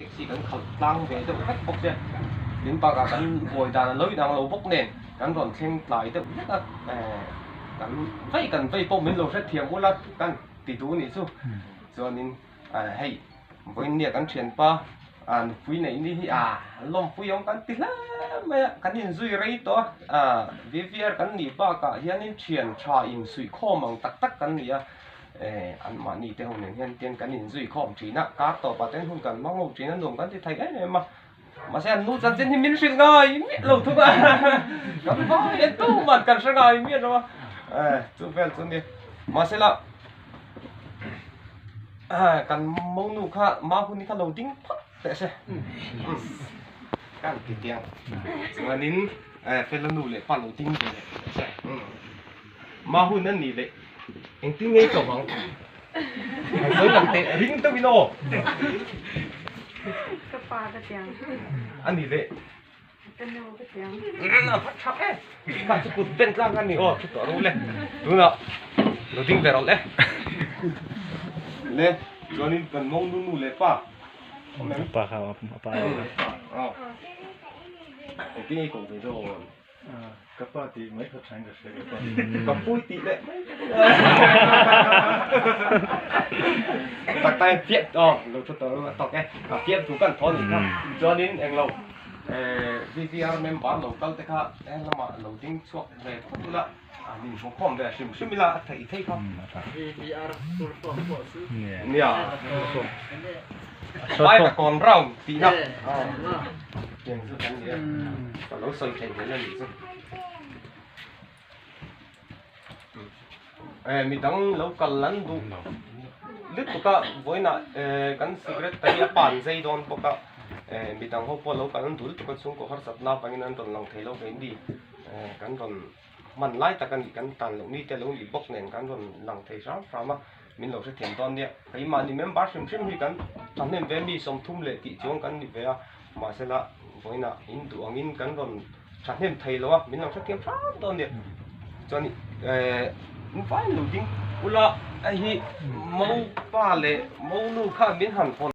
Taxi kan khalh tlang ve deuh vek bawk sia. Tin bakah kan buai dan a lo inang lo bawk nen kan rawn thleng tlai deuh vek a, kan vei kan vei pawh min lo hrethiam ula kan ti duh anih chu. Chuanin hei vawiinnia kan thianpa nupui neih ni hi a lawmpui awm kan ti hle mai a, kan inzui rei tawh a, VVR kan nih bakah hianin thian tha insuihkhawm ang tak tak kan ni a. Anmahni te ho nen hian tian kan inzui khawm thin a, kar tawpah te hun kan hmang ho thin a, nuam kan ti thei em em a. Mahse an nu chanchin hi min hrilh ngai miah lo thung a, kan vai hian tuman kan hre ngai miah lo a, chu vel chu nia. Mahse la kan monu kha Mahuni kha lo ding phawt teh se, kan ti tiang chuanin Fela nu leh pa lo ding ve leh teh se. Mahun an nih leh engtin nge ka vang? An sawi lang teh ring deuhin aw. Ka pa ka tiang. A nih leh. Ka nu ka tiang. A va tha e. Kha chu kut ben tlang a ni aw thu tawh ru le. Tunah lo ding ve rawh le. Le chuanin kan mawng nu nu leh pa. Pa kha a pa. Engtin nge i koh ve dawn? Ka pa tih mai kha thain ka hria ka pa. Ka pui tih leh mai tak tak fiat aw lo thu tawh a tawk e a fiat thu kan thaw nih kha chuanin englo VVR member lo kal te kha helamah lo ding chhuak ve phawt ula a min hmu khawm ve hrim hrim ila a theih theih kha VVR full form pawh chu nia vai ka kawn round tihna Tiang chu kan ni a, ka lo sawi theih zel a nih chu. Eh midang lo kal an duh lutuk a, vawiinah eh kan secretary a pan zai dawn bawk a, eh midang ho pawh lo kal an duh lutuk a, chhungkaw harsatna avangin an rawn lang thei lo keini eh kan rawn hman lai tak a nih kan tan loh ni te lo nih bawk nen kan rawn lang thei hram hram a, min lo hrethiam dawn nia. Keimahni member hrim hrim hi kan thahnem ve mi 30 leh tih chuang kan ni ve a. Mahsela vawiinah in duh angin kan rawn thahnem thei lo a, min lo hrethiam hram dawn nia. Chuan eh vai lo ding ula hei hi Mopa leh Monu kha min han hawn.